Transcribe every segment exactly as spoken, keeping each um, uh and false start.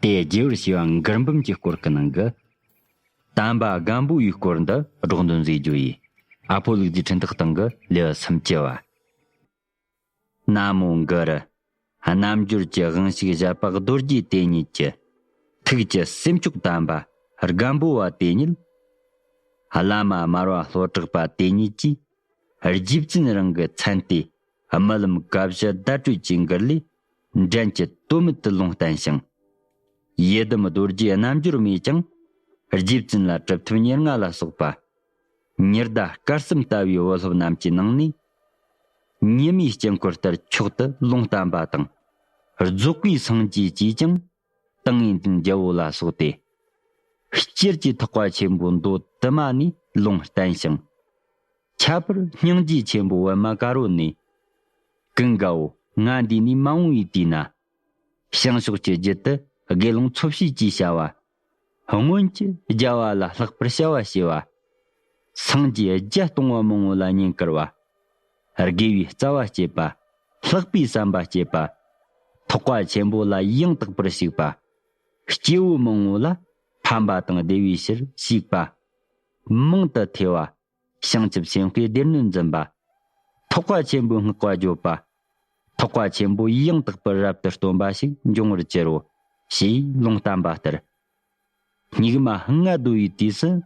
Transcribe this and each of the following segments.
ཨེ་རྒྱས་པར་བྱས་པ་མགུར་འབུམ་གྱི་སྐོར་གྱི་ནང་གི། དམ་པ་སྒམ་པོ་ཡི་སྐོར་འདི་སྒྲོག་འདོན་མཛད་རྒྱུ་ཡིན། ཨ་ཕོ་ལུག་རྫིའི་འཕྲིན་ཐག་སྟེང་གི་ལེའུ་སུམ་ཅུ་བ། ན་མོ་གུ་རུ། རྣལ་འབྱོར་གྱི་དབང་ཕྱུག་བཞད་པ་རྡོ་རྗེ་དེ་ཉིད་ཀྱི། ཐུགས་ཀྱི་སེམས་མཆོག་དམ་པ་སྒམ་པོ་བ་དེ་ཉིད། བླ་མ་མར་པ་ལྷོ་བྲག་པ་དེ་ཉིད་ཀྱིས། རྗེ་བཙུན་རང་གི་མཚན་ཏེ། རྨི་ལམ་བཀའ་བཞི་བརྡ་སྤྲོད་ཀྱི་མགུར་ལས། འགྲན་གྱི་དོན་མེད་དུ་ལུང་བསྟན་ཞིང་། ཡི་དམ་རྡོ་རྗེ་རྣལ་འབྱོར་མས་ཀྱང་། རྗེ་བཙུན་ལ་གྲུབ་ཐོབ་ཉེར་ལྔ་ལ་སོགས་པ། ཉི་ཟླ་སྐར་གསུམ་ལྟ་བུའི་བུ་སློབ་རྣམས་ཀྱི་ནང་ནས། ཉི་མའི་དཀྱིལ་འཁོར་ལྟར་མཆོག་ཏུ་ལུང་བསྟན་པ་དང་། རྫོགས་པའི་སངས་རྒྱས་ཀྱིས་ཀྱང་། ཏིང་ངེ་འཛིན་རྒྱལ་པོ་ལ་སོགས་ཏེ། སྤྱིར་གྱི་ཐེག་པ་ཆེན་པོའི་མདོ་དུ་མ་ནས་ལུང་བསྟན་ཞིང་། ཁྱད་པར་སྙིང་རྗེ་ཆེན་པོ་པད་མ་དཀར་པོ་ནས། ཀུན་དགའ་བོ་ང་འདས་ནས་མ་འོངས་པའི་དུས་ན། བྱང་ཕྱོགས་ཀྱི་རྒྱུད་དུ་དགེ་སློང་འཚོ་བྱེད་ཅེས་བྱ་བ། སྔོན་གྱི་རྒྱལ་བ་ལ་ལྷག་པར་བྱ་བ་བྱས་པ། སངས་རྒྱས་བརྒྱ་སྟོང་བ་མང་པོ་ལ་བསྙེན་བཀུར་བ། དགེ་བའི་རྩ་བ་བསྐྱེད་པ། ལྷག་པའི་བསམ་པ་བསྐྱེད་པ། ཐེག་པ་ཆེན་པོ་ལ་ཡང་དག་པར་ཞུགས་པ། སྐྱེ་བོ་མང་པོ་ལ་ཕན་པ་དང་བདེ་བའི་ཕྱིར་གཤེགས་པ། མང་དུ་ཐོས་པ། བྱང་ཆུབ་སེམས་དཔའི་སྡེ་སྣོད་འཛིན་པ། ཐེག་པ་ཆེན་པོའི་བསྔགས་པ་བརྗོད་པ། ཐེག་པ་ཆེན་པོ་ཡང་དག་པར་རབ་ཏུ་སྟོན་པ་ཞིག་འབྱུང་བར་འགྱུར་རོ། ཞེས་ལུང་བསྟན་པ་ལྟར། སྙིགས་མ་ལྔ་བདོ་བའི་དུས་སུ།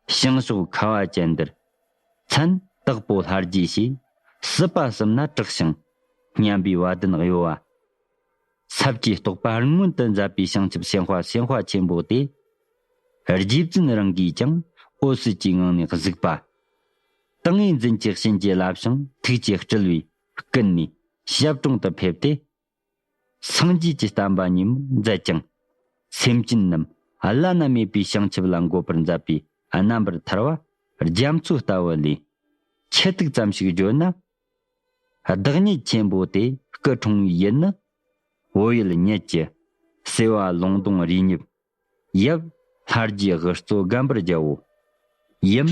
བྱང་ཕྱོགས་ཁ་བ་ཅན་འདིར། མཚན་དྭགས་པོ་ལྷ་རྗེ་ཞེས། སྲིད་པ་གསུམ་ན་གྲགས་ཤིང་། སྙན་པའི་བ་དན་གཡོ་བ། ས་བཅུའི་རྟོག་པ་མངོན་དུ་མཛད་པའི་བྱང་ཆུབ་སེམས་དཔའ་སེམས་དཔའ་ཆེན་པོ་དེ། རྗེ་བཙུན་རང་གིས་ཀྱང་འོད་གསལ་གྱི་ངང་ནས་གཟིགས་པ། ཏིང་ངེ་འཛིན་གྱི་བྱིན་གྱིས་བརླབས་ཤིང་ཐུགས་ཀྱིས་སྤྲུལ་བའི་ཀུན་ནས་ཞབས་དྲུང་དུ་ཕེབས་ཏེ། སངས་རྒྱས་ཀྱི་བསྟན་པ་ཉིད་མོ་མཛད་ཅིང་། སེམས་ཅན་རྣམས་བླ་ན་མེད་པའི་བྱང་ཆུབ་ལ་འགོད་པར་མཛད་པའི་རྣམ་པར་ཐར་པ་རྒྱ་མཚོ་ལྟ་བུ་ལས། ཆེ་ཐུག་ཙམ་ཞིག་བརྗོད་ན། བདག་ཉིད་ཆེན་པོ་དེ་སྐུ་འཁྲུངས་པའི་ཡུལ་ནི། བོད་ཡུལ་ཉིད་ཀྱི་སེ་བ་ལུང་སྟོང་རི་ཉིབ། ཡབ་ལྷ་རྗེ་དབུ་གཙོ་སྒམ་པོར་རྒྱལ་བོ། ཡུམ་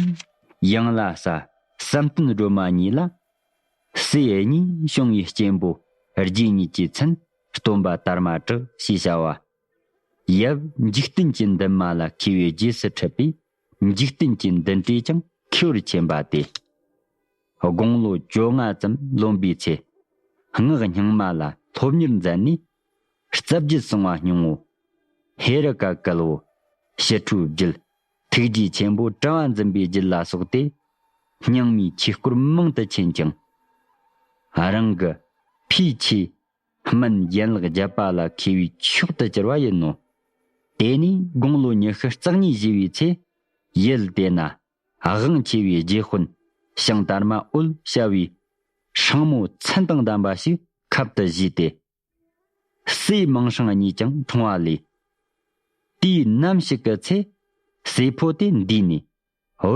ཡང་ལ་ས་བསམ་གཏན་སྒྲོལ་མ་གཉིས་ལ། སྲས་གཉིས་བྱུང་བའི་གཅེན་པོ་རྗེ་ཉིད་ཀྱི་མཚན་སྟོན་པ་དར་མ་གྲགས་ཞེས་བྱ་བ། ཡབ་འཇིག་རྟེན་གྱི་འདུན་མ་ལ་མཁས་པའི་རྗེས་སུ་ཁྲིད་པས། འཇིག་རྟེན་གྱི་འདུན་གྲོས་ཀྱང་མཁས་པར་མཁྱེན་པ་སྟེ། དགུང་ལོ་བཅོ་ལྔ་ཙམ་ལོན་པའི་ཚེ། སྔགས་རྙིང་མ་ལ་སློབ་གཉེར་མཛད་ནས། རྩ་བརྒྱུད་གསང་བ་སྙིང་པོ། ཧེ་རུ་ཀ་གལ་པོ། ཞི་ཁྲོའི་རྒྱུད། ཐུགས་རྗེ་ཆེན་པོ་གྲྭ་པ་འཛིན་པའི་རྒྱུད་ལ་སོགས་ཏེ། རྙིང་མའི་ཆོས་སྐོར་མང་དུ་མཁྱེན་ཅིང་། རང་གི་ཕའི་ཆོས། སྨན་ཡན་ལག་བརྒྱད་པ་ལ་མཁས་པའི་མཆོག་ཏུ་གྱུར་པ་ཡིན་ནོ། དེ་ནས་དགུང་ལོ་ཉི་ཤུ་རྩ་གཉིས་བཞེས་པའི་ཚེ། ཡུལ་དེ་ན་དབང་ཆེ་བའི་རྗེ་དཔོན་ཞང་དར་མ་འོད་ཞ་བའི་སྲིང་མོ་མཚན་དང་ལྡན་པ་ཞིག་ཁབ་ཏུ་བཞེས་ཏེ། སྲས་མིང་སྲིང་གཉིས་ཀྱང་འཁྲུངས་པ་ལས། དུས་ནམ་ཞིག་གི་ཚེ། སྲས་ཕོ་དེ་འདས་ནས།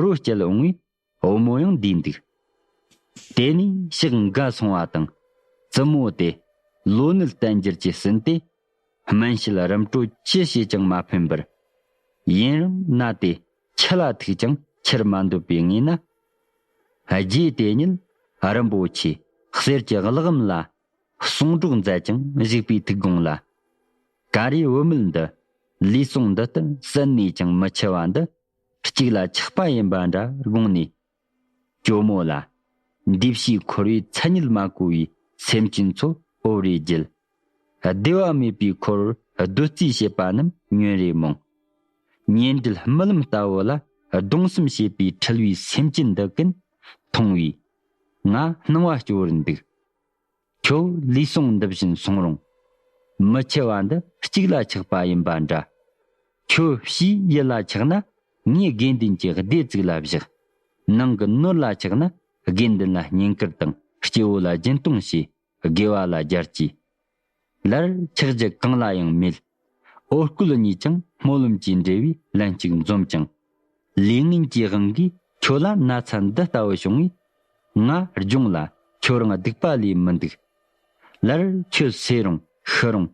རོ་སྐྱལ་འོང་བས་བུ་མོ་ཡང་འདས་འདུག། དེ་ནས་ཕྱག་འགའ་སོང་བ་དང་། བཙུན་མོ་དེ་ལོ་ནད་བརྟན་འགྱུར་གྱིས་ཟིན་ཏེ། སྨན་དཔྱད་རིམ་གྲོ་ཅི་བྱས་ཀྱང་མ་ཕན་པར། ཡུན་རིང་ན་སྟེ་འཆི་ལ་ཐུག་ཀྱང་ཕྱིར་མ་འདོད་པའི་ངོས་ན། རྗེ་དེ་ཉིད་རིན་པོ་ཆེ་གསེར་གྱི་གླེགས་བམ་ལ་གསུང་སྒྲོག་མཛད་ཅིང་བཞུགས་པའི་ཐུགས་དགོངས་ལ། ཀ་རེ་བུད་མེད་འདི་ལུས་ཟུངས་འདི་ལྟར་ཟད་ནས་ཀྱང་མི་འཆི་བ་འདི། གཅིག་ལ་ཆགས་པ་ཡིན་པ་འདྲ་དགོངས་ནས། ཇོ་མོ་ལ། འདས་ཕྱིའི་འཁོར་བའི་མཚན་ཉིད་མ་གོ་བའི་སེམས་ཅན་ཚོ་འོ་རེ་བརྒྱལ། བདེ་བ་མེད་པའི་འཁོར་བར་སྡོད་རྩིས་བྱེད་པ་རྣམས་ཉོན་རེ་མོངས། ཉེ་འབྲེལ་རྨི་ལམ་ལྟ་བུ་ལ་གདུང་སེམས་བྱེད་པའི་འཁྲུལ་བའི་སེམས་ཅན་འདི་ཀུན་མཐོང་བས། ང་སྣང་བ་སྐྱོ་བར་འདུག། ཁྱོད་ལུས་ཟུངས་འདི་བཞིན་སོང་རུང་། མི་འཆི་བ་འདི་གཅིག་ལ་ཆགས་པ་ཡིན་པ་འདྲ། ཁྱོད་ཕྱིའི་ཡུལ་ལ་ཆགས་ན། ངས་དགེ་འདུན་གྱི་སྡེ་བཙུགས་ལ་བཞག། ནང་གི་ནོར་ལ་ཆགས་ན། དགེ་འདུན་ལ་བསྙེན་བཀུར་དང་། སྐྱེ་བོ་ལ་སྦྱིན་གཏོང་བྱས། དགེ་བ་ལ་སྦྱར་གྱིས། ལར་ཆགས་རྒྱུ་གང་ལ་ཡང་མེད། འོ་སྐོལ་གཉིས་ཀྱང་སྨོན་ལམ་གྱིས་འབྲེལ་བའི་ལན་གཅིག་འཛོམས་ཀྱང་། ལས་ངན་གྱི་དབང་གིས་ཁྱོད་ལ་ན་ཚ་འདི་ལྟ་བུ་བྱུང་བས། ང་སྦྱོང་ལ་ཁྱོད་རང་སྡིག་པ་ལས་མི་འདུག། ལར་ཁྱོད་ཟས་རུང་ཤི་རུང་།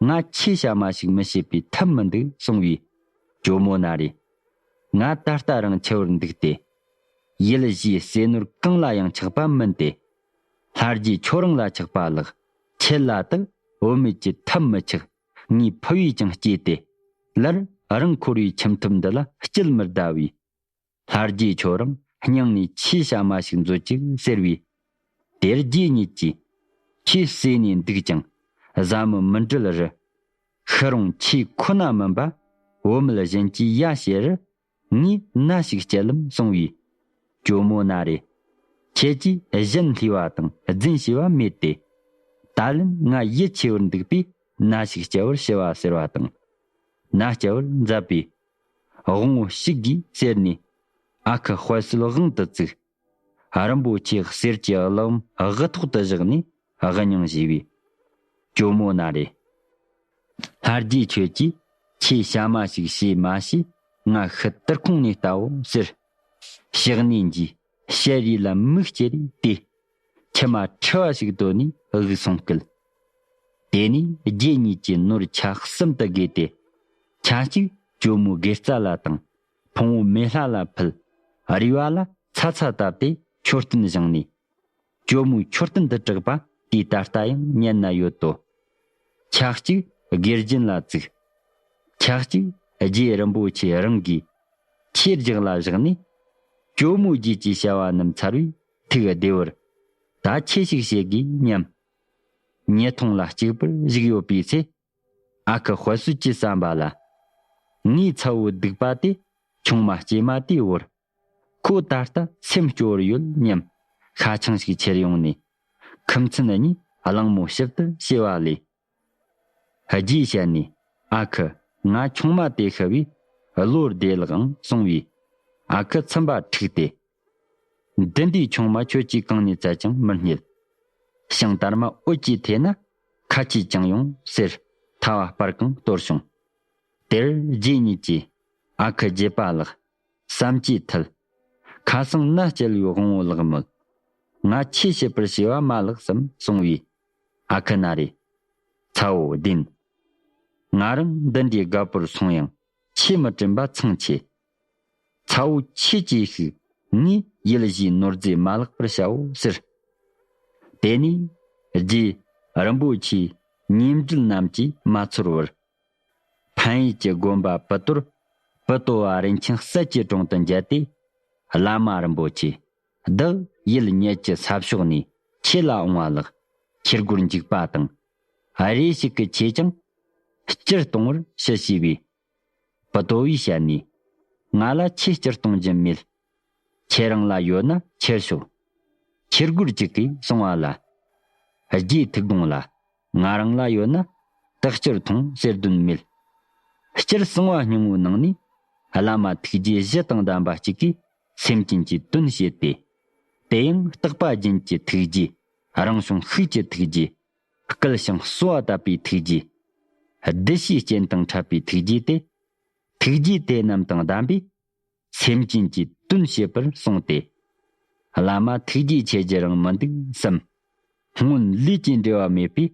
ང་ཆོས་བྱ་མ་ཞིག་མི་བྱེད་པའི་ཐབས་མི་འདུག་གསུང་བས། ཇོ་མོ་ན་རེ། ང་ད་ལྟ་རང་འཆི་བར་འདུག་སྟེ། ཡུལ་གཞིའི་ཟས་ནོར་གང་ལ་ཡང་ཆགས་པ་མིན་ཏེ། ལྷ་རྗེ་ཁྱོད་རང་ལ་ཆགས་པ་ལགས། ཁྱེད་ལ་དག་བུད་མེད་ཀྱི་ཐབས་མི་ཆགས། ངའི་ཕུ་བོས་ཀྱང་སྐྱེས་ཏེ། སླར་རང་འཁོར་བའི་ཁྱིམ་ཐབ་འདི་ལ་སྐྱེལ་མི་གདའ་བས། ལྷ་རྗེ་ཁྱོད་རང་སྙིང་ནས་ཆེས་ཞ་མ་ཞིག་མཛོད་ཅིག་ཟེར་བས། དེར་རྗེ་ཉིད་ཀྱིས། ཁྱེད་བསད་ནས་འདུག་ཀྱང་བཟའ་མི་མི་འབྲལ་རི། ཤི་རུང་ཁྱེད་ཁོ་ན་མིན་པ། བུད་མེད་གཞན་གྱིས་ཡ་བྱེད་རི། ངས་མནའ་ཞིག་བསྐྱལ་ལམ་གསུང་བས། ཇོ་མོ་ན་རེ། ཁྱེད་ཀྱིས་གཞན་ལྷོས་པ་དང་རྫུན་བྱས་པ་མེད་དེ། ད་ལན་ང་ཡིད་ཆེས་པར་འདུག་པས་མནའ་ཞིག་བསྐྱལ་བར་ཞུ་བ་ཟེར་བ་དང་། མནའ་བསྐྱལ་བར་མཛད་པས། དབང་པོ་ཞིག་གིས་ཟེར་ནས། ཨ་ཁུ་དཔལ་བསོད་དབང་དུ་བཙུགས། རིན་པོ་ཆེ་གསེར་གྱི་གླེགས་བམ་དབུ་ཐོག་ཏུ་བཞག་ནས་དབུ་སྙིང་གཞུས་པས། ཇོ་མོ་ན་རེ། ལྷ་རྗེ་ཁྱོད་ཀྱིས་ཁྱེད་ཞ་མ་ཞིག་བྱས་མ་བྱས་ང་ཤི་དུར་ཁུང་ནས་ལྟའོ་ཟེར། ཞག་ནས་འཇུས། ཞལ་རས་ལ་མིག་ཅེར་རེ་བལྟས། མཆི་མ་ཁྲི་བ་ཞིག་བཏོན་ནས་དབུགས་སོང་སྐད། དེ་ནས་རྗེ་ཉིད་ཀྱིས་ནོར་ཆ་གསུམ་དུ་བགོས་ཏེ། ཆ་གཅིག་ཇོ་མོའི་དགེ་རྩ་ལ་དང་། ཕུང་པོ་མེ་ལྷ་ལ་ཕུལ། རུས་པ་ལ་ཚ་ཚ་བཏབ་སྟེ་མཆོད་རྟེན་བཞེངས་ནས། ཇོ་མོའི་མཆོད་རྟེན་དུ་གྲགས་པ་དེ་ད་ལྟ་ཡང་ཉན་ན་ཡོད་དོ། ཆ་གཅིག་དགེ་སྦྱིན་ལ་བཙུགས། ཆ་གཅིག་རྗེ་རིན་པོ་ཆེ་རང་གིས་ཆེ་རྒྱག་ལ་བཞག་ནས། ཇོ་མོའི་རྗེས་ཀྱི་བྱ་བ་རྣམས་ཚར་བས་ཐུགས་བདེ་བར། ད་ཆེ་ཞིག་བྱེད་དགོས་སྙམ། ཉི་མཐོང་ལ་གཅིག་པུར་བཞུགས་ཡོད་པའི་ཚེ། ཨ་ཁུ་དཔལ་བསོད་ཀྱི་བསམ་པ་ལ། ངའི་ཚ་བོ་སྡིག་པ་དེ་ཆུང་མ་སྐྱེས་མ་དེའི་བོར། ཁོ་ད་ལྟ་སེམས་སྐྱོ་བར་ཡོད་སྙམ། ཤ་ཆང་ཞིག་ཁྱེར་ཡོང་ནས། ཁུ་མཚན་གཉིས་གླེང་མོ་ཞིབ་ཏུ་བྱས་པ་ལས། རྗེས་བཤད་ནས། ཨ་ཁུ། ང་ཆུང་མ་དེ་ཤི་བས་བློར་བདེ་ལགས་ཨང་གསུང་བས། ཨ་ཁུ་ཚིམ་པ་འཁྲིགས་ཏེ། འདི་འདྲའི་ཆུང་མ་ཁྱོད་ཀྱིས་གང་ནས་བཙལ་ཀྱང་མི་རྙེད། ཞིང་དར་མ་འོད་ཀྱིས་ཐེ་ན་ཁ་ཆེ་ཅང་ཡོང་ཟེར་ཐལ་བ་སྤར་གང་གཏོར་བྱུང་། དེར་རྗེ་ཉིད་ཀྱིས། ཨ་ཁུ་རྗེད་པ་ལགས། བསམ་གྱིས་འཐད། ཁ་སང་མནའ་བསྐྱལ་བའི་དབང་པོ་ལགས་མོད། ང་ཆོས་བྱེད་པར་བྱས་པ་མ་ལགས་སམ་གསུང་བས། ཨ་ཁུ་ན་རེ། ཚ་བོ་བདེན། ང་རང་འདི་འདྲའི་རྒད་པོར་སོང་ཡང་ཆོས་མི་དྲན་པ་མཚང་ཆེ། ཚ་བོ་ཆོས་ཅིག་ཤིག་ངས་ཡིད་བཞིན་ནོར་རྫས་མ་ལགས་པར་བྱའོ་ཟེར། དེ་ནས་རྗེ་རིན་པོ་ཆེའི་ཉེ་འབྲེལ་རྣམས་ཀྱིས་མ་ཚོར་བར། ཕན་ཡུལ་གྱི་དགོན་པ་པུ་ཏོར། པུ་ཏོ་བ་རིན་ཆེན་གསལ་གྱི་དྲུང་དུ་མཇལ་ཏེ། བླ་མ་རིན་པོ་ཆེ། བདག་ཡུལ་ཉལ་གྱི་ས་ཕྱོགས་ནས་ཁྱེད་ལ་འོང་བ་ལགས། ཁྱེད་སྒོར་འཇུག་པ་དང་། རེ་ཞིག་གི་ཆོས་ཀྱང་སྤྱིར་གཏོང་བར་ཞུ་ཞུས་པས། པུ་ཏོ་བས་བཤད་ནས། ང་ལ་ཆོས་སྤྱིར་གཏོང་རྒྱུ་མེད། ཁྱེད་རང་ལ་ཡོད་ན་ཁྱེར་ཤོག་ཁྱེད་སྒོར་གཅིག་གིས་གསུང་བ་ལ། རྗེ་ཐུགས་དགོངས་ལ། ང་རང་ལ་ཡོད་ན་དག་སྤྱིར་ཐོང་ཟེར་དོན་མེད། སྤྱིར་གསང་བ་སྙིང་པོའི་ནང་ནས་བླ་མ་ཐུགས་རྗེ་བཞི་དང་ལྡན་པ་གཅིག་གིས་སེམས་ཅན་གྱི་དོན་བྱེད་དེ། དེ་ཡང་རྟག་པ་རྒྱན་གྱི་ཐུགས་རྗེ། རང་བྱུང་ཤུགས་ཀྱི་ཐུགས་རྗེ། སྐལ་ཞིང་གསོལ་བ་བཏབ་པའི་ཐུགས་རྗེ། བདུད་བཞིའི་རྐྱེན་དང་འཕྲད་པའི་ཐུགས་རྗེ་སྟེ། ཐུགས་རྗེ་དེ་རྣམས་དང་ལྡན་པས། སེམས་ཅན་གྱི་དོན་བྱེད་པར་གསུངས་ཏེ། བླ་མ་ཐུགས་རྗེ་ཆེ་རྒྱུ་རང་མི་འདུག་བསམ། སྔོན་ལུས་ཀྱི་འབྲེལ་བ་མེད་པས་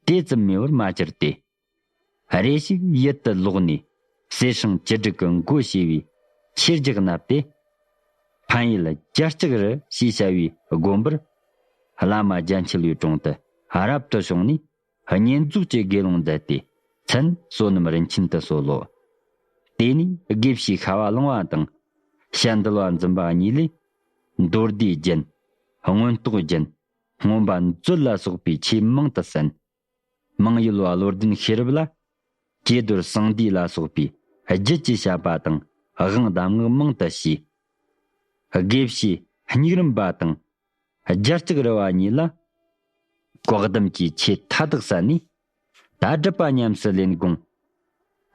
དེ་ཙམ་མེད་པར་མ་གྱུར་ཏེ། རེ་ཞིག་ཡུལ་དུ་ལོག་ནས་གསེར་སྲང་བཅུ་དྲུག་གི་མགོ་བྱས་པའི་ཆོས་རྒྱག་གནང་སྟེ། ཕན་ཡུལ་རྒྱ་ལྕགས་རི་ཞེས་བྱ་བའི་དགོན་པར་བླ་མ་རྒྱ་ཆེ་བའི་དྲུང་དུ་རབ་ཏུ་བྱུང་ནས། བསྙེན་རྫོགས་ཀྱི་དགེ་སློང་མཛད་དེ་མཚན་བསོད་ནམས་རིན་ཆེན་དུ་གསོལ་ལོ། དེ་ནས་དགེ་བཤེས་ཤ་བ་གླང་བ་དང་། ཞལ་འདུལ་བ་འཛིན་པ་གཉིས་ལས། མདོ་སྡེ་རྒྱན། མངོན་རྟོགས་རྒྱན། མངོན་པ་མཛོད་ལ་སོགས་པའི་ཆོས་མང་དུ་གསན། མང་ཡུལ་བ་བློ་ལྡན་ཤེས་རབ་ལ། ཀྱེ་རྡོར་གསང་འདུས་ལ་སོགས་པའི་རྒྱུད་ཀྱི་བཤད་པ་དང་དབང་གདམས་ངག་མང་དུ་བྱས། དགེ་བཤེས་སྙིགས་རིམ་པ་དང་། རྒྱ་ལྕགས་རི་བ་གཉིས་ལ་བཀའ་གདམས་ཀྱི་ཆོས་མཐའ་དག་གསན་ནས། ད་སྒྲུབ་པ་ཉམས་སུ་ལེན་དགོངས།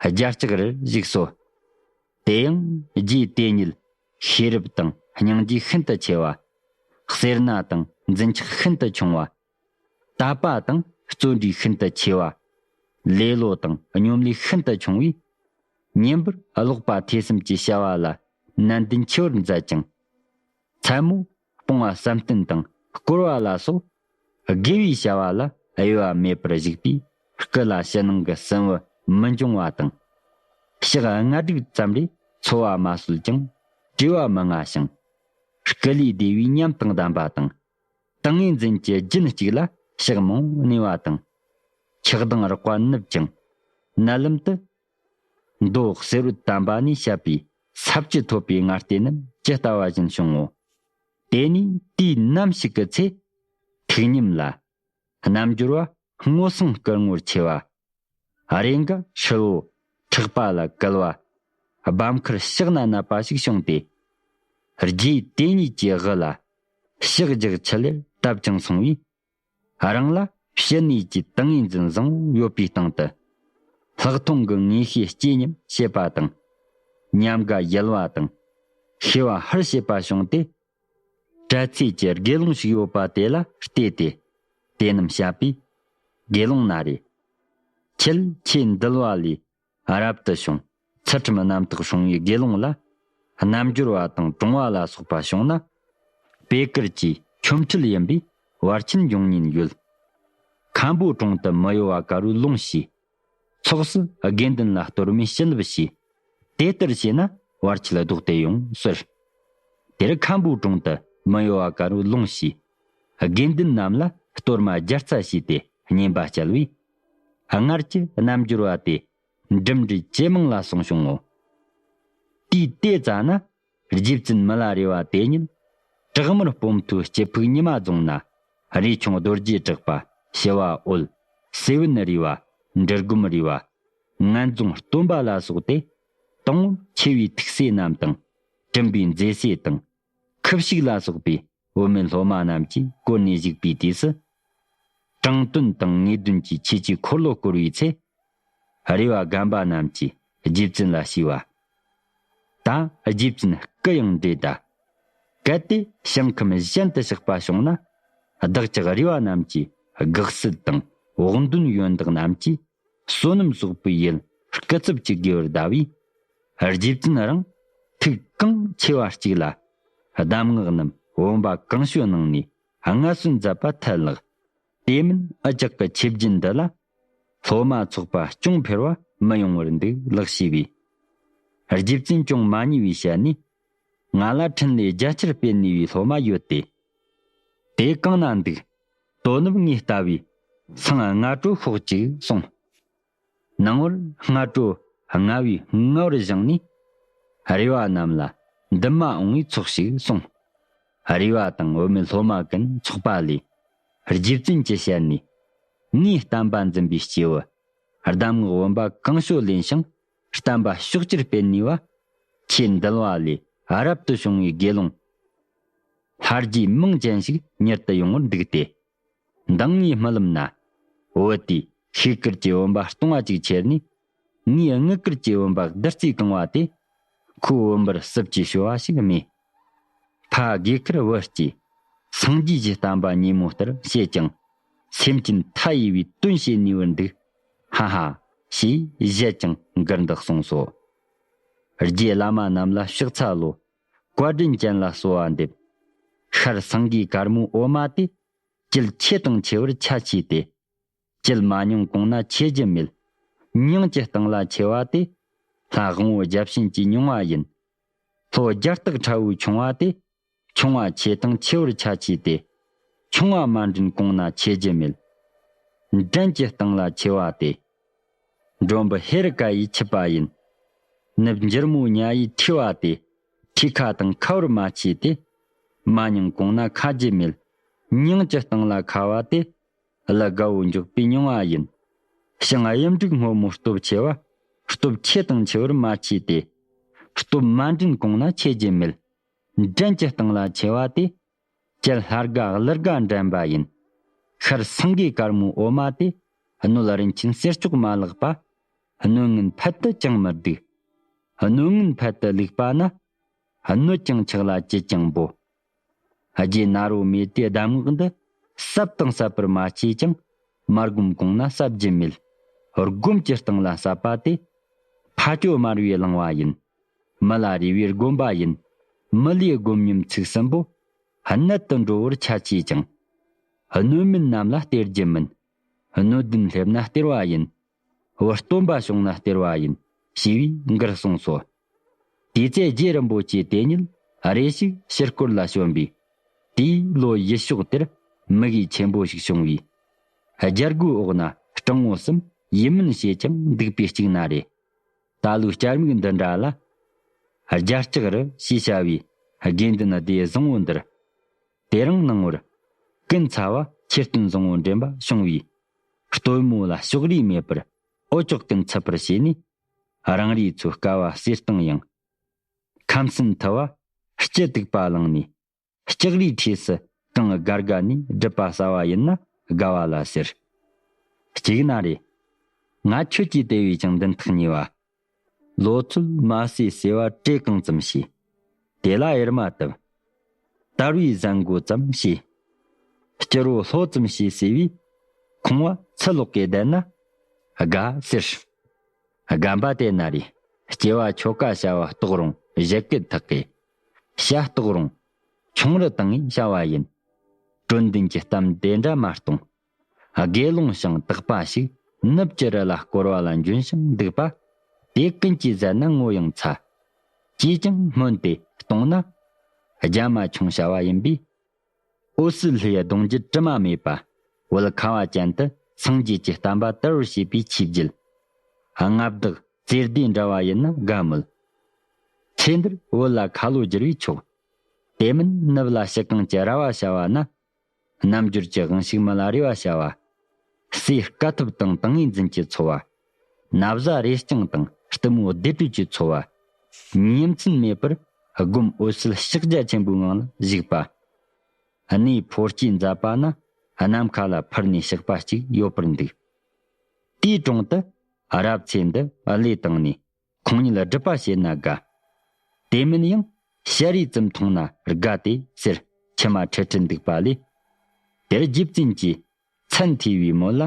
རྒྱ་ལྕགས་རིར་བཞུགས་སོ། དེ་ཡང་རྗེ་དེ་ཉིད་ཤེས་རབ་དང་སྙིང་རྗེ་ཤིན་ཏུ་ཆེ་བ། སེར་སྣ་དང་འཛིན་ཆགས་ཤིན་ཏུ་ཆུང་བ། དད་པ་དང་བརྩོན་འགྲུས་ཤིན་ཏུ་ཆེ་བ། ལེ་ལོ་དང་སྙོམ་ལས་ཤིན་ཏུ་ཆུང་བས། ཉན་པར་ཀློག་པ་ཐོས་བསམ་གྱི་བྱ་བ་ལ་ནན་ཏན་ཆེ་བར་མཛད་ཅིང་། མཚན་མོ་སྤོང་བ་བསམ་གཏན་དང་བསྐོར་བ་ལ་སོགས་དགེ་བའི་བྱ་བ་ལ་གཡོ་བ་མེད་པར་བཞུགས་པས། སྐུ་ལ་ཕྱི་ནང་གི་སྲིན་བུ་མི་འབྱུང་བ་དང་། ཞག་ལྔ་དྲུག་ཙམ་རེ་འཚོ་བ་མ་གསོལ་ཀྱང་བྲེལ་བ་མི་མངའ་ཞིང་། སྐུ་ལུས་བདེ་བའི་ཉམས་དང་ལྡན་པ་དང་། ཏིང་ངེ་འཛིན་གྱི་རྒྱུན་གཅིག་ལ་ཞག་མང་པོ་གནས་པ་དང་། ཆགས་སྡང་རགས་པ་ནུབ་ཅིང་ མནལ་ལམ་དུ། མདོ་གསེར་འོད་དམ་པ་ནས་བཤད་པའི་ས་བཅུད་ཐོབ་པའི་ངར་ལྟས་རྣམས་ཇི་ལྟ་བ་བཞིན་བྱུང་ངོ་། དེ་ནས་དུས་ནམ་ཞིག་གི་ཚེ། ཐུགས་ཉམས་ལ། རྣལ་འབྱོར་བ་སྔོ་སངས་སྐུ་ངོར་ཆེ་བ། རེ་འགའ་ཧྲིལ་བོ་ཁྲག་པ་ལ་བསྐུལ་བ། སྦ་མཁར་ཕྱག་ན་མནབས་པ་ཞིག་བྱུང་སྟེ། རྗེ་དེ་ཉིད་ཀྱི་དབུ་ལ་ཕྱག་རྒྱག་ཆེད་ལེར་བཏབ་ཅིང་སོང་བས། རང་ལ་ཕྱི་ནས་ཀྱི་ཏིང་ངེ་འཛིན་བཟང་བོ་ཡོད་པའི་སྟེང་དུ། ལྷག་མཐོང་གི་ངེས་ཤེས་སྐྱེས་སྙམ་བྱེད་པ་དང་། ཉམས་དགའ་ཡལ་བ་དང་། ཤེས་པ་ཧར་བྱེད་པ་བྱུང་སྟེ། པྲ་ཚིལ་གྱི་དགེ་སློང་ཞིག་ཡོད་པ་དེ་ལ་བལྟས་ཏེ། དེ་རྣམས་བཤད་པས། དགེ་སློང་ན་རེ། ཁྱེད་ཆོས་འདུལ་བ་ལས་རབ་ཏུ་བྱུང་། ཚུལ་ཁྲིམས་རྣམ་དག་སྲུང་བའི་དགེ་སློང་ལ། རྣལ་འབྱོར་བ་དང་གྲོང་བ་ལ་སོགས་པ་བྱུང་ན། པེ་དཀར་གྱི་ཁྱོད་འཕྲལ་ཡིན་པས་བར་ཆད་འབྱུང་ཉེན་ཡོད། མཁན་པོ་གྲོང་དུ་མི་གཡོ་བ་དཀར་པོའི་ལོངས་ཤིག། ཚོགས་སུ་དགེ་འདུན་ལ་གཏོར་མའི་བྱིན་རླབས་བྱས། དེ་ལྟར་བྱས་ན་བར་ཆད་ལྡོག་སྟེ་ཡོང་ཟེར། དེར་མཁན་པོའི་དྲུང་དུ་མི་གཡོ་བ་དཀར་པོའི་ལོངས་ཤིག། དགེ་འདུན་རྣམས་ལ་གཏོར་མ་བརྒྱ་རྩ་བྱས་ཏེ་བསྙེན་པ་བསྐྱལ་བས། སྔར་གྱི་རྣལ་འབྱོར་བ་དེ་འགྲིམ་འགྲུལ་ཇེ་མང་ལ་སོང་བྱུང་ངོ་། དུས་དེ་ཙ་ན། རྗེ་བཙུན་མི་ལ་རས་པ་དེ་ཉིད། བྲག་དམར་སྤོམ་མཐོའི་སྐྱི་ཕུག་ཉི་མ་རྫོང་ན། རས་ཆུང་རྡོ་རྗེ་གྲགས་པ་ཞི་བ་འོད། སེ་བན་རས་པ། འབྲི་སྒོམ་རས་པ། ངན་རྫོང་སྟོན་པ་ལ་སོགས་ཏེ། དང་པོར་ཆེ་བའི་ཐུགས་སྲས་རྣམས་དང་། གྲིམ་པའི་མཛེས་སྲས་དང་། ཁུ་བྱུག་ལ་སོགས་པའི་བུད་མེད་སློབ་མ་རྣམས་ཀྱིས་བསྐོར་ནས་བཞུགས་པའི་དུས་སུ། དྲང་དོན་དང་ངེས་དོན་གྱི་ཆོས་ཀྱི་འཁོར་ལོ་བསྐོར་བའི་ཚེ། རས་པ་རྒན་པ་རྣམས་ཀྱིས་རྗེ་བཙུན་ལ་ཞུས་པ། ད་རྗེ་བཙུན་སྐུ་ཡང་བགྲོད་ད། གལ་ཏེ་ཞིང་ཁམས་གཞན་དུ་གཤེགས་པ་བྱུང་ན། བདག་ཅག་རས་པ་རྣམས་ཀྱི་དགག་སྲིད་དང་འོག་འདོན་ཡོན་བདག་རྣམས་ཀྱིས་བསོད་ནམས་གསོག་པའི་ཡུལ་སྐུ་ཚབ་ཀྱི་དགེ་བར་གདའ་བས། རྗེ་བཙུན་རང་ཐུགས་གང་ཆེ་བ་གཅིག་ལ། གདམས་ངག་རྣམས་བུམ་པ་གང་བྱོའི་ནང་ནས་སྔར་སྲོལ་མཛད་པ་མཐར་བརླག། དེ་མིན་འུ་ཅག་གི་ཆོས་བརྒྱུད་འདི་ལ། སློབ་མ་ཚོགས་པ་ཅུང་འཕེལ་བ་མི་ཡོང་བར་འདུག་ལགས་ཞེས་པས། རྗེ་བཙུན་ཅུང་མ་ཉེས་པའི་ཞལ་ནས། ང་ལ་འཕྲིན་ལས་རྒྱ་ཆེར་སྤེལ་ནུས་པའི་སློབ་མ་ཡོད་དེ། དེ་གང་ན་འདུག། དོ་ནུབ་ངས་ལྟ་བའི་སེང་སྔ་དྲོ་ཤོག་ཅིག་གསུངས། ནངས་པར་སྔ་དྲོ་སྔ་བའི་སྔ་བར་བཞེངས་ནས། རས་པ་རྣམས་ལ་འདུན་མ་འོང་བའི་ཚོགས་ཤིག་གསུངས། རས་པ་དང་བུད་མེད་སློབ་མ་ཀུན་ཚོགས་པ་ལས། རྗེ་བཙུན་གྱི་ཞལ་ནས། ངའི་བསྟན་པ་འཛིན་པའི་སྐྱེས་བུ། གདམས་ངག་བུམ་པ་གང་བྱོ་ལེན་ཞིང་བསྟན་པ་ཕྱོགས་བཅུར་སྤེལ་ནུས་པ། ཆོས་འདུལ་བ་ལས་རབ་ཏུ་བྱུང་བའི་དགེ་སློང་། ལྷ་རྗེ་མིང་ཅན་ཞིག་མྱུར་དུ་ཡོང་བར་འདུག་སྟེ། མདང་ངའི་རྨི་ལམ་ན། བུ་དེས་ཤེལ་དཀར་གྱི་བུམ་པ་སྟོང་བ་ཅིག་ཁྱེར་ནས། ངའི་དངུལ་དཀར་གྱི་བུམ་པ་བདུད་རྩིས་གང་བ་དེ། ཁོའི་བུམ་པར་སྲིབ་ཀྱིས་བྱོ་བ་ཞིག་རྨིས། ཕ་དགེ་ཁར་བུ་སྐྱེས། སངས་རྒྱས་ཀྱི་བསྟན་པ་ཉིན་མོ་ལྟར་བྱེད་ཅིང་། སེམས་ཅན་མཐའ་ཡས་པའི་དོན་བྱེད་ནུས་པར་འདུག། ཧ་ཧ། ཞེས་བཞད་ཅིང་མགུར་འདི་གསུངས་སོ། རྗེ་བླ་མ་རྣམས་ལ་ཕྱག་འཚལ་ལོ། བཀའ་དྲིན་ཅན་ལ་གསོལ་བ་འདེབས། ཤར་སེང་གེ་དཀར་མོའི་འོ་མ་དེ། ཀྱེད་ཆེ་དང་ཆེ་བར་ཆ་མཆིས་ཏེ། ཀྱེད་མ་མྱོང་གོང་ན་ཆེ་རྒྱུ་མེད། མྱིང་གྱི་སྟེང་ལ་ཆེ་བ་དེ། ལྷ་དབང་པོ་བརྒྱ་བྱིན་གྱིས་མྱོང་བ་ཡིན། ལྷོ་རྒྱ་སྟག་ཁྲ་བོའི་ཆུང་བ་དེ། ཆུང་བ་ཆེ་དང་ཆེ་བར་ཆ་མཆིས་ཏེ། ཆུང་བ་མ་འདྲེན་གོང་ན་ཆེ་རྒྱུ་མེད། འདྲེན་གྱི་སྟེང་ལ་ཆེ་བ་དེ། མགྲོན་པོ་ཧེ་རུ་ཀ་ཡིས་འཁྱུད་པ་ཡིན། ནུབ་འགྱུར་མོ་ཉ་ཡིས་ཁྲིད་པ་དེ། ཁྲིད་ཁ་དང་ཁ་བར་མ་མཆིས་ཏེ། མ་མྱོང་གོང་ན་ཁ་རྒྱུ་མེད། མྱིང་གྱི་སྟེང་ལ་ཁ་བ་དེ། ཀླུ་དགའ་བོ་མགྱོགས་པའི་མྱོང་བ་ཡིན། ཞིང་གཡུ་འབྲུག་སྔོན་མོའི་སྟོབས་ཆེ་བ། སྟོབས་ཆེ་དང་ཆེ་བར་མ་མཆིས་ཏེ། སྟོབས་མ་འདྲེན་གོང་ན་ཆེ་རྒྱུ་མེད། འདྲེན་གྱི་སྟེང་ལ་ཆེ་བ་དེ། ཀྱེད་ལྷ་དགའ་ཀླུ་དགའ་འདྲེན་པ་ཡིན། ཤར་སེང་གེ་དཀར་མོའི་འོ་མ་དེ། སྣོད་རིན་ཆེན་གསེར་ལྕོག་མ་ལགས་པ། སྣོད་ངན་ཕལ་དུ་ཅང་མི་སྡུག། སྣོད་ངན་ཕལ་དུ་བླུགས་པ་ན། སྣོད་ཀྱང་ཆག་ལ་ཅི་ཅང་འབོ། རྗེ་ནཱ་རོ་མེ་ཏའི་གདམས་ངག་འདི། ཟབ་དང་ཟབ་པར་མ་མཆིས་ཀྱང་། མ་བསྒོམས་གོང་ན་ཟབ་རྒྱུ་མེད། བསྒོམས་ཀྱི་སྟེང་ལ་ཟབ་པ་དེ། ཕ་ཇོ་མར་པས་བླངས་པ་ཡིན། མི་ལ་རས་པས་བསྒོམས་པ་ཡིན། མི་ལས་སྒོམ་ཉམས་ཚིག་གསུམ་པོ། གནད་དུ་འགྲོ་བར་ཆ་མཆིས་ཀྱང་། སྣོད་མིན་རྣམས་ལ་སྟེར་རྒྱུ་མིན། སྣོད་ལྡན་སླེབས་ན་སྟེར་བ་ཡིན། བུ་སྟོན་པ་བྱུང་ན་སྟེར་བ་ཡིན། ཞེས་པའི་མགུར་གསུངས་སོ། དེ་ཚེ་རྗེ་རིན་པོ་ཆེ་དེ་ཉིད་རེ་ཞིག་ཕྱིར་སྐོར་ལ་བྱོན་པས། དེའི་ལོ་ཡུལ་ཕྱོགས་དེར་མུ་གེ་ཆེན་པོ་ཞིག་བྱུང་བས། རྒྱལ་སྒོའི་འོག་ན་སྤྲང་པོ་གསུམ་ ཡིད་སྨོན་བྱེད་ཀྱང་འདུག་པའི་གཅིག་ན་རེ། ད་ལོའི་སྐྱར་མིག་འདི་འདྲ་ལ། རྒྱ་སྐྱེགས་རི་ཞེས་བྱ་བའི་དགེ་འདུན་སྡེ་བཟང་བོ་འདིར། དེ་རིང་སྣང་ངོར་ཀུན་ཚ་བ་ཆེར་སྟོན་བཟང་བོ་འདྲེན་པ་བྱུང་བས། སྟོན་མོ་ལ་ཕྱོགས་རིས་མེད་པར་འོ་ཅོག་ཀུན་ཚུད་པར་བྱས་ནས། རང་རེའི་ཚོའི་དཀའ་བ་སེལ་སྟངས་ཡང་། ཁམས་སེམས་ཐུ་བ་སྐྱིད་སྡུག་པ་བླངས་ནས། ལྕགས་རིའི་འཁྲིས་སུ་གངས་དགའ་དགའ་ནས་སྒྲུབ་པ་ཟ་བ་ཡིན་ན་དགའ་བ་ལ་ཟེར། གཅིག་ན་རེ། ང་ཁྱོད་ཀྱིས་དེ་བས་ཀྱང་འདུན་ཐག་ཉེ་བ། ལོ་ཚོད་མ་ཟད་ཟེར་བ་བྲེ་གང་ཙམ་བྱས། དེ་ལ་གཡེར་མ་བཏབ། དར་བའི་ཟན་མགོ་ཙམ་བྱས། སྐྱུར་བོ་ལྷོ་ཙམ་བྱས་ཟེར་བས། ཁོང་བ་ཚུ་ལོག་གིས་བསྡད་ན་དགའ་ཟེར། རྒན་པ་དེ་ན་རེ། སྐྱེ་བ་ཆོ་ག་བྱ་བ་རྟོགས་རུང་བཞད་གད་ཐག་གི། བྱ་རྟོགས་རུང་ཆུང་རུ་བཏང་ངས་བྱ་བ་ཡིན། དྲོད་འདུན་གྱི་གཏམ་དེ་འདྲ་མ་གཏོང་། དགེ་སློང་ཞིང་དག་པ་ཞིག་ནུབ་ཀྱི་རི་ལ་བསྐོར་བ་ལ་འཇོན་ཞིང་འདུག་པ། དེ་ཀུན་གྱིས་བཟའ་ན་ངོ་ཡང་ཚ། ཅིས་ཀྱང་སྨོན་ཏེ་གཏོང་ན། རྒྱ་མ་ཆུང་བྱ་བ་ཡིན་པས། འོད་གསལ་ལྷའི་གདུང་རྒྱུད་དྲི་མ་མེད་པ། བོད་ཁ་བ་ཅན་དུ་སངས་རྒྱས་ཀྱི་བསྟན་པ་དར་བར་བྱེད་པའི་ཆོས་བརྒྱུད། མངའ་བདག་རྩེ་ལྡེ་འདྲ་བ་ཡིན་ན་དགའ་མོད། ཚེ་འདིར་བོད་ལ་ཁ་ལོ་བསྒྱུར་བས་ཆོག། དེ་མིན་ནུབ་ལ་ཕྱི་གངས་ཀྱི་ར་བ་བྱ་བ་ན། རྣམ་འགྱུར་གྱི་དབང་ཕྱུག་མི་ལ་རས་པ་བྱ་བ། སྲས་དཀའ་ཐུབ་དང་ཏིང་ངེ་འཛིན་གྱི་འཚོ་བ། ན་བཟའ་རས་རྐྱང་དང་གཏུམ་མོ་བདེ་དྲོད་ཀྱི་འཚོ་བ། ཉིན་མཚན་མེད་པར་སྒོམ་འོད་གསལ་ཕྱག་རྒྱ་ཆེན་པོའི་ངང་ལ་བཞུགས་པ། གནས་ཕོ་སྐྱེས་མཛད་པ་ན་ནམ་མཁའ་ལ་འཕུར་ནས་གཤེགས་པ་གཅིག་ཡོད་པར་འདུག། དེའི་དྲུང་དུ་རབ་ཚེ་འདི་བློས་བཏང་ནས་ཁོང་ཉིད་ལ་སྒྲུབ་པ་བྱེད་ན་དགའ། དེ་མིན་ཡང་ཤ་རུས་ཙམ་མཐོང་ན་དགའ་སྟེ་ཟེར་མཆི་མ་ཁྲིལ་ཁྲིལ་འདུག་པ་ལས། དེར་རྗེ་བཙུན་གྱིས་མཚན་ཐོས་པའི་མོད་ལ་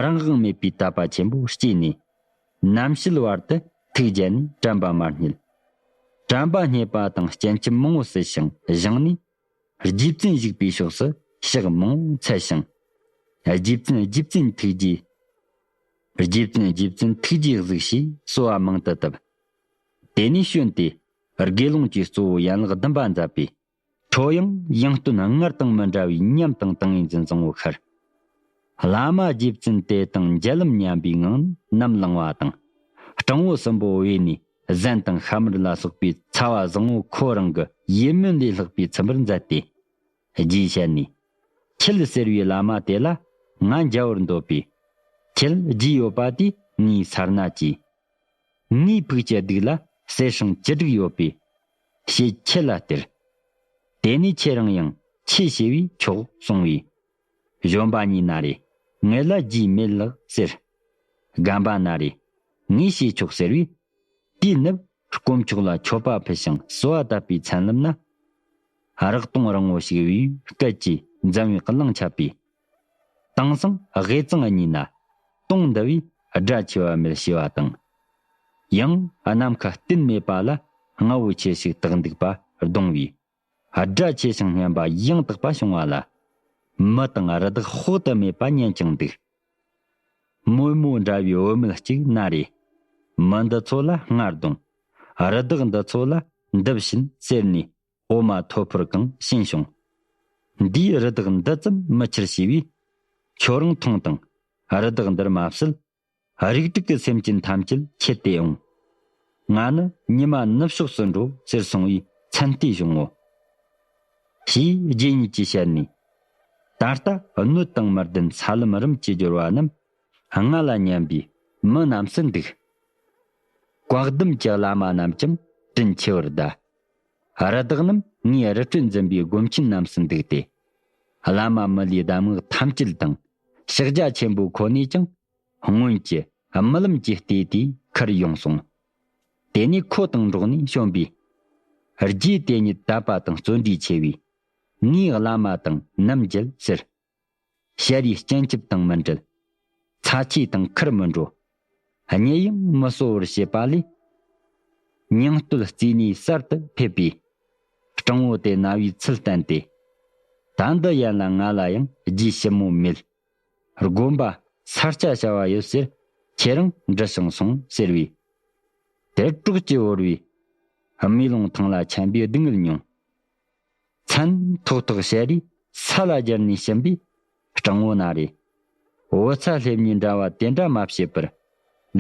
རང་དབང་མེད་པའི་དད་པ་ཆེན་པོ་སྐྱེས་ནས། ནམ་ཕྱེད་བར་དུ་ཐུགས་བརྒྱལ་ནས་དྲན་པ་མ་རྙེད། དྲན་པ་རྙེད་པ་དང་སྤྱན་ཆབ་མང་བོ་སུ་ཞིང་བཞེངས་ནས། རྗེ་བཙུན་བཞུགས་པའི་ཕྱོགས་སུ་ཕྱག་མང་བོ་འཚལ་ཞིང་། རྗེ་བཙུན་རྗེ་བཙུན་ཐུགས་རྗེ། རྗེ་བཙུན་རྗེ་བཙུན་ཐུགས་རྗེ་གཟིགས་ཞེས་གསོལ་བ་མང་དུ་བཏབ། དེ་ནས་བྱོན་ཏེ་དགེ་སློང་གི་གཙོ་བོ་ཡན་ལག་བདུན་པ་མཛད་པས། ཁྲོ་ཡང་ཡང་སྟོན་སྔར་དང་མི་འདྲ་བའི་ཉམས་དང་ཏིང་ངེ་འཛིན་བཟང་བོ་ཤར། བླ་མ་རྗེ་བཙུན་དེ་དང་མཇལ་ལམ་མཉམ་པའི་ངང་ནམ་ལངས་པ་དང་། སྤྲང་བོ་གསུམ་པོ་བོས་ནས་ཟན་དང་ཤ་མར་ལ་སོགས་པའི་ཚ་བ་བཟང་བོ་ཁོ་རང་གི་ཡིད་སྨོན་ལས་ལྷག་པའི་ཚིམ་པར་མཛད་དེ། རྗེས་བཤད་ནས། ཁྱེད་ཟེར་བའི་བླ་མ་དེ་ལ་ང་མཇལ་བར་འདོད་པས། ཁྱེད་རྗེས་ཡོད་པ་དེས་ངའི་སར་ན་གྱིས། ངའི་ཕུགས་ཀྱི་སྡིག་ལ་གསེར་སྲང་བཅུ་དྲུག་ཡོད་པས། ཞེས་ཁྱེད་ལ་སྟེར། དེ་ནས་ཁྱེད་རང་ཡང་ཆོས་བྱས་པས་ཆོག་གསུང་བས། གཞོན་པ་གཉིས་ན་རེ། ངེད་ལ་རྗེས་མེད་ལགས་ཟེར། རྒན་པ་ན་རེ། ངས་བྱས་ཆོག་ཟེར་བས། དེའི་ནུབ་དཀོན་མཆོག་ལ་མཆོད་པ་ཕུལ་ཞིང་གསོལ་བ་བཏབ་པའི་མཚན་ལམ་ན། རག་དོང་རིང་བོ་ཞིག་བའི་སྐད་ཀྱིས་འཛམ་བུའི་གླིང་ཁྱབ་པས། དེང་སང་དབུས་གཙང་གཉིས་ན་དོང་འདི་བས་སྒྲ་ཆེ་བ་མེད་ཞེས་པ་དང་། ཡང་ནམ་མཁའ་གཏན་མེད་པ་ལ་རྔ་བོ་ཆེ་ཞིག་བཏགས་འདུག་པ་གདོང་བས། སྒྲ་ཆེ་ཞིང་སྙན་པ་ཡང་དག་པ་བྱུང་བ་ལ། མི་དང་རི་དྭགས་དཔག་ཏུ་མེད་པ་ཉན་ཀྱང་འདུག། མོན་མོ་འདྲ་བའི་བུད་མེད་ཅིག་ན་རེ། མི་འདི་ཚོ་ལ་རྔ་རྡུང་། རི་དྭགས་འདི་ཚོ་ལ་འདུ་བྱིན་ཟེར་ནས་འོ་མ་ཐོ་ཕོར་གང་བྱིན་བྱུང་། འདིས་རི་དྭགས་འདི་ཙམ་མི་ཁྱེར་ཞེས་པས། ཁྱོད་རང་མཐོང་དང་། རི་དྭགས་འདིར་མ་ཟད། རིགས་དྲུག་གི་སེམས་ཅན་ཐམས་ཅད་ཁྱེར་ཏེ་འོང་། ང་ནི་ཉི་མ་ནུབ་ཕྱོགས་སུ་འགྲོ་ཟེར་གསུངས་པས་མཚན་ལྟས་བྱུང་ངོ་། ཞེས་རྗེ་ཉིད་ཀྱིས་བཤད་ནས། ད་ལྟ་སྣོད་དང་མི་ལྡན་ས་ལམ་རིམ་གྱིས་སྦྱོར་བ་རྣམས་རྔ་ལ་ཉན་པའི་མི་རྣམས་སུ་འདུག། བཀའ་གདམས་ཀྱི་བླ་མ་རྣམས་ཀྱང་དྲིན་ཆེ་བར་གདའ། རི་དྭགས་རྣམས་ངའི་རི་ཁྲོད་འཛིན་པའི་སྒོམ་ཆེན་རྣམས་སུ་འདུག་སྟེ། བླ་མ་མི་ལའི་གདམས་ངག་ཐམས་ཅད་དང་ཕྱག་རྒྱ་ཆེན་པོ་ཁོ་ནས་ཀྱང་སྔོན་གྱི་རྨི་ལམ་གྱི་ལྟས་དེ་ཁུར་ཡོང་སོང་། དེ་ནས་ཁོ་དང་འགྲོགས་ནས་བྱོན་པས། རྗེ་དེ་ཉིད་དད་པ་དང་བརྩོན་འགྲུས་ཆེ་བས། ངའི་བླ་མ་དང་ནམ་མཇལ་ཟེར། ཤ་རུས་སྤྱན་ཆབ་དང་མི་འབྲལ། ཚ་ཆེ་དང་ཁུར་མི་འགྲོ། གཉིད་ཡང་མི་སོ་བར་བྱེད་པ་ལས། སྙིང་སྟོད་རྩེ་ནས་གསར་དུ་ཕེབས་པས། སྤྲང་བོ་དེ་ན་བའི་ཚུལ་བསྟན་ཏེ། ད་འདི་ཡན་ལ་ང་ལ་ཡང་རྗེས་ཞིབ་མོ་མེད། དགོན་པ་ས་སྐྱ་བྱ་བ་ཡོད་ཟེར་ཁྱེད་རང་འདྲི་ཞིང་སོང་ཟེར་བས། དེར་གྲོགས་ཀྱིས་བོར་བས། རྨུས་ལོང་ཐང་ལ་འཁྱམས་པའི་སྡུག་བསྔལ་མྱོང་། མཚན་ཐོག་ཐོག་ཤ་རུས་ས་ལ་སྦྱར་ནས་ཕྱིན་པས་སྤྲང་བོ་ན་རེ། བུ་ཚ་སླེབས་ནས་འདྲ་བ་དེ་འདྲ་མ་བྱེད་པར།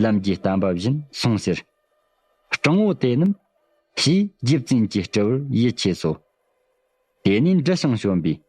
ལམ་གྱི་གཏམ་པ་བཞིན་སོང་ཟེར། སྤྲང་བོ་དེ་རྣམས་ཞེས་རྗེ་བཙུན་གྱི་སྤྲུལ་པར་ཡིད་ཆེས་སོ། དེ་ནས་འབྲི་ཞིང་བྱོན་པས་